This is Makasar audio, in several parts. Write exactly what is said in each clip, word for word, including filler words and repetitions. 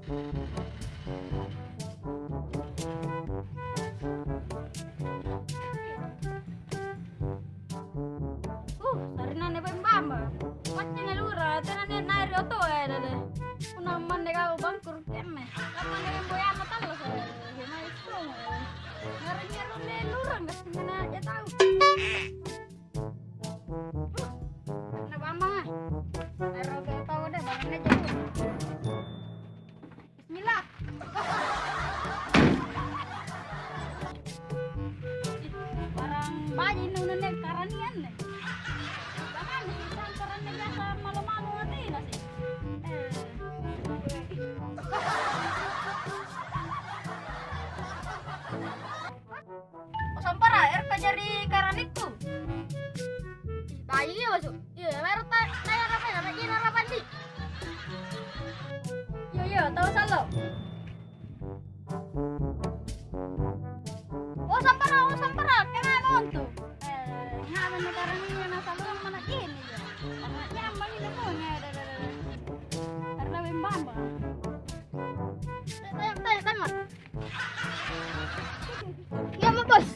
Uh, sarinanne pembamba. Paccingi lura, tena nia' nai ri otoa, eh, dede. Punna manne kau bangkuru' kemme. Lapanne boyana tallasa, eh, mai song, eh. Ngareng-ngareng lurang, gas mana aja tahu. Karena bambang, ah. Aero ke tau deh, barangnya jauh. Bismillah. Barang baji' nu nene karanian nih. Jangan nih, santaran nih biasa malu-malu hati nasi. Eh. Oh, sampara, er kajari karanikku. Baji' iya, Basu. Iya, ero ta-, tayara apa, namanya narapan di. Iya, iya, tau sallo. Oh, sampara, oh, sampara, kenapa montu? Eh, ngapa nih karaninya nasallo mana ini ya? Karena nyaman ini pokoknya, ada, ada, ada. Karena bembamba. Tanya, tanya, tanya. Iya, Mak, Bos.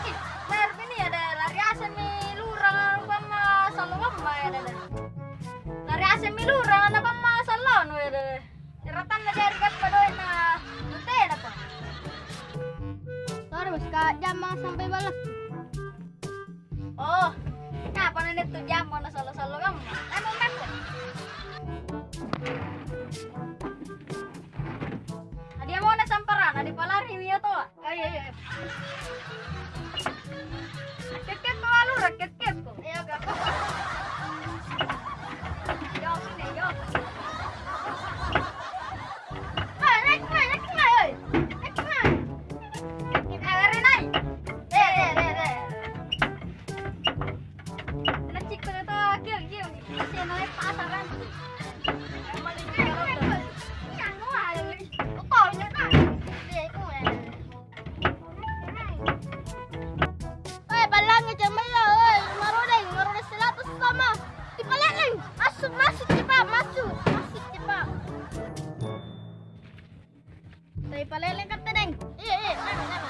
Ih, layar bini ada lari asemmi lurang bamma sallo bamma ya, dada. Lari asemmi lurang na bamma sallonu ya, dada. Ceratanna jari gappa doe'na, nu tenapa. Sorry, Bos, Kak, jammang sampai balas. Oh, ngapa nene tu jammo na sallo-sallo kamma? Anu, meko. Adia mona samparana, dipalari mi otoa. Ayo, ayo, ayo. Rakyat-rakyat ko, alu, rakyat-rakyat ko. Iya, Kak. Yo, sini, yo. Hei, naik, naik, naik, naik, hei. Naik, naik. Eh, Renai. Re, re, re, re. Nacikko to, kiong, kiong. Masih naik pasaran. Yang paling kiong. Yang mau, ayo. Kau nyetak. Dia itu, eh. Oi, ballangi jamaya, oi, marodeng, marodeng seratus sama. Tipaleleng, masuk, masuk, cepat, masuk, masuk, cepat. Tipaleleng katte, Deng. Iya, iya, mana, mana.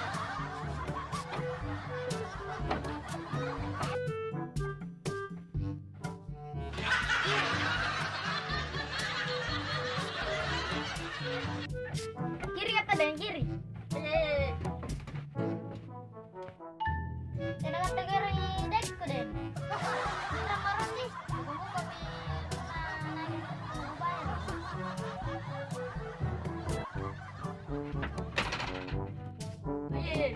Kiri kata deh, kiri. Eh. Tena kata kiri, dekku deh. Kira marah nih. Buka-buka pi rumah nani. Eh, eh,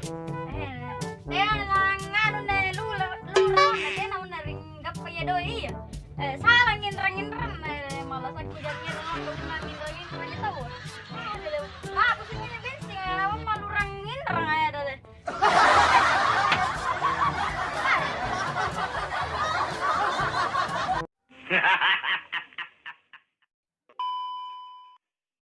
eh, nganu ne, lura, lura, na tena unna ring gappa iya doi iya. Eh, salah nginrang-nginrang, eh, malasakku jangngi ro nonton unna nginrang-nginrang iya tau. Eh, lele, bagus ini bensin, eh, apa lurang nginrang,